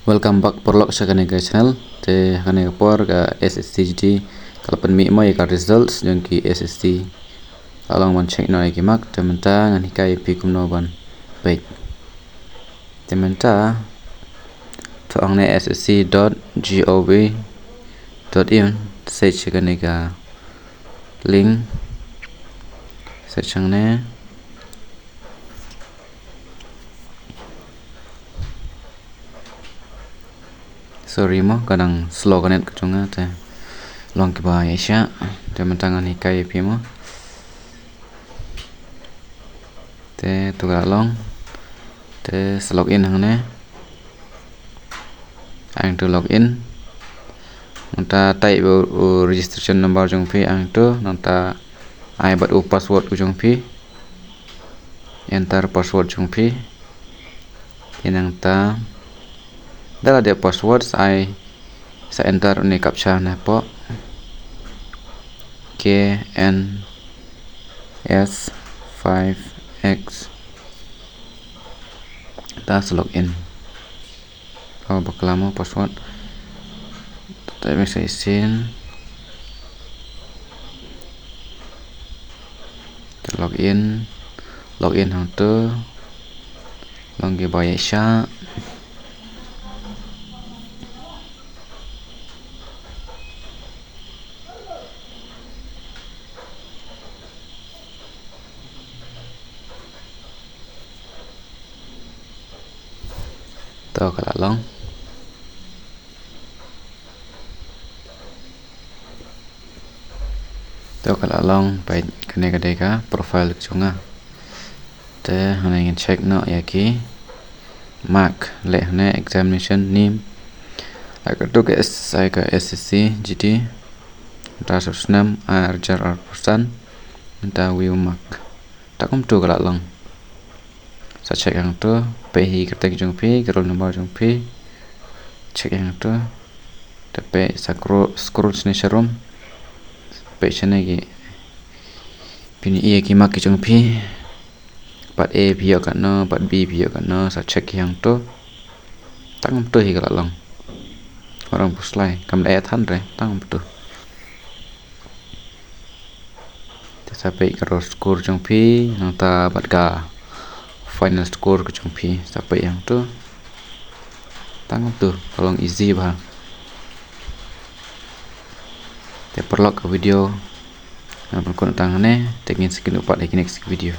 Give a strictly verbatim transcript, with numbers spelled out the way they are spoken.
Welcome back paralok sha kane ka channel. Te ha kane ka por ka S S C G D ka la pynmih mo ïa ka results jong ki S S C. Ka la long ban check noh ïa ki mark, te mynta ngan hikai ïa phi kumno ban peit. Te mynta to hangne S S C dot gov dot in, search ïa kane ka link, search hangne. Sorry mo, ka dang slow ka net ka jong nga, te long kiba ïaishah. Te mynta ngan hikai ïa phi mo. Te to ka la long. Te sa log in hangne. Ai hangto log in. Nangta type u, u registration number jong phi ai hangto, nangta ai bad u password u jong phi. Enter password jong phi. Te nangta da la dep password sa ai, sa enter une captcha na poh. K N S five X. Ta sa log in. Ka bakla mo password. Te message send. Te log in. Log in hangto. Long kiba ïaishah. To ka la long. To ka la long, peit kane ka dei ka profile ka jong nga. Te hangne ngin check noh ïa ki mark, leh hangne examination name. Ai kato ka S, ai ka S S C G D. Mynta snem ar hajar arphew san. Mynta view mark. Ta kumto ka la long. Sa check hangto, peit hi kyrteng jong phi, ka roll number jong phi. Check hangto. Te peit sa scroll, scroll shane sharum. Peit shane ki. Phin ïohi ïa ki mark ki jong phi. Part A phi ïoh katno, part B phi ïoh katno, sa check hangto. Ta kumto hi ka la long. Orang puslai, kam da ïa than re, ta kumto. Te sa peit ka roll score jong phi, nangta bad ka final score ka jong phi, sa peit hangto. Ta kumto, ka long easy bha. Te paralok ka video ngan pynkut tang hangne, te ngin sa ïakynduh pat ha ki next video.